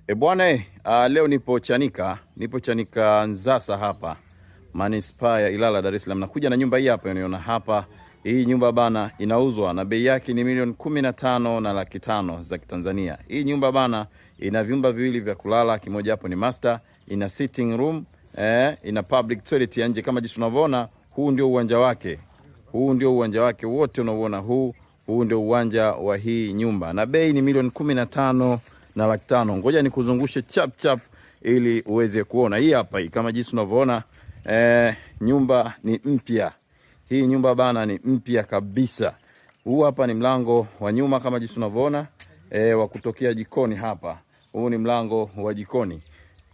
E bwana, leo nipo Chanika, nipo Chanika Nzasa hapa manispaa ya Ilala, Dar es Salaam. Nakuja na nyumba hii hapa unaiona hapa. Hii nyumba bana inauzwa na bei yake ni milioni 15 na 500,000 za Kitanzania. Hii nyumba bana ina vyumba viwili vya kulala, kimoja hapo ni master, ina sitting room, ina public toilet ya nje kama jinsi unavyoona. Huu ndio uwanja wake, huu ndio uwanja wake wote unauona huu, huu ndio uwanja wa hii nyumba, na bei ni milioni 15 na 500,000. Ngoja nikuzungushe chap chap ili uweze kuona. Hii hapa hii kama jinsi unavyoona, nyumba ni mpya. Hii nyumba bana ni mpya kabisa. Huu hapa ni mlango wa nyuma kama jinsi unavyoona, wa kutokea jikoni hapa. Huu ni mlango wa jikoni.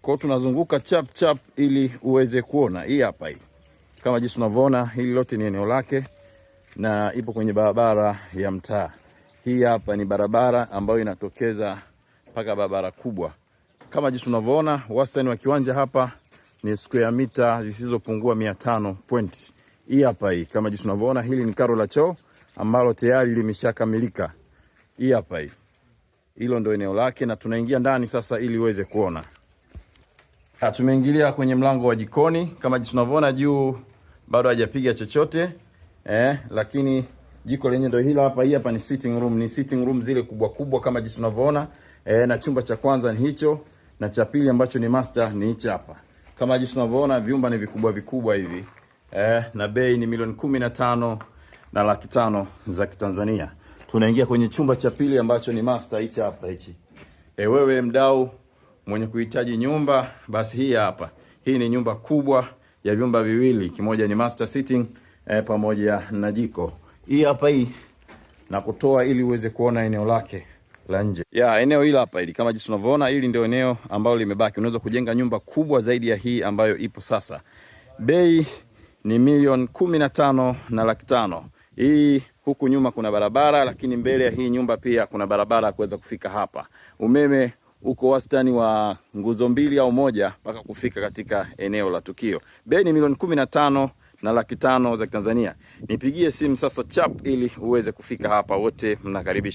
Kwa tunazunguka chap chap ili uweze kuona. Hii hapa hii kama jinsi unavyoona, hili lote ni eneo lake na ipo kwenye barabara ya mtaa. Hii hapa ni barabara ambayo inatokeza mpaka barabara kubwa. Kama jinsi unavyoona, wastani wa kiwanja hapa ni square mita zisizopungua 500 point. Hii hapa hii kama jinsi unavyoona, hili ni karo la choo ambalo tayari limeshakamilika. Hii hapa hii, hilo ndio eneo lake, na tunaingia ndani sasa ili uweze kuona. Tumeingilia kwenye mlango wa jikoni kama jinsi unavyoona, juu bado hajapiga chochote, lakini jiko lenyewe ndio hili hapa. Hii hapa ni sitting room, ni sitting room zile kubwa kubwa kama jinsi unavyoona, na chumba cha kwanza ni hicho na cha pili ambacho ni master ni hichi hapa. Kama jinsi unavyoona vyumba ni vikubwa vikubwa hivi, na bei ni milioni 15 na 500,000 za Kitanzania. Tunaingia kwenye chumba cha pili ambacho ni master, hichi hapa hichi. Wewe mdau mwenye kuhitaji nyumba, basi hii hapa. Hii ni nyumba kubwa ya vyumba viwili, kimoja ni master sitting, pamoja na jiko. Hii hapa hii na kutoa ili uweze kuona eneo lake la nje. Ya, eneo hili hapa hili kama jinsi unavyoona, hili ndio eneo ambalo limebaki. Unaweza kujenga nyumba kubwa zaidi ya hii ambayo ipo sasa. Bei ni milioni 15 na 500,000. Hii huku nyuma kuna barabara, lakini mbele ya hii nyumba pia kuna barabara kuweza kufika hapa. Umeme uko wastani wa nguzo mbili au moja mpaka kufika katika eneo la tukio. Bei ni milioni 15 na 500,000 za Kitanzania. Nipigie simu sasa chap ili uweze kufika hapa, wote mnakaribishwa.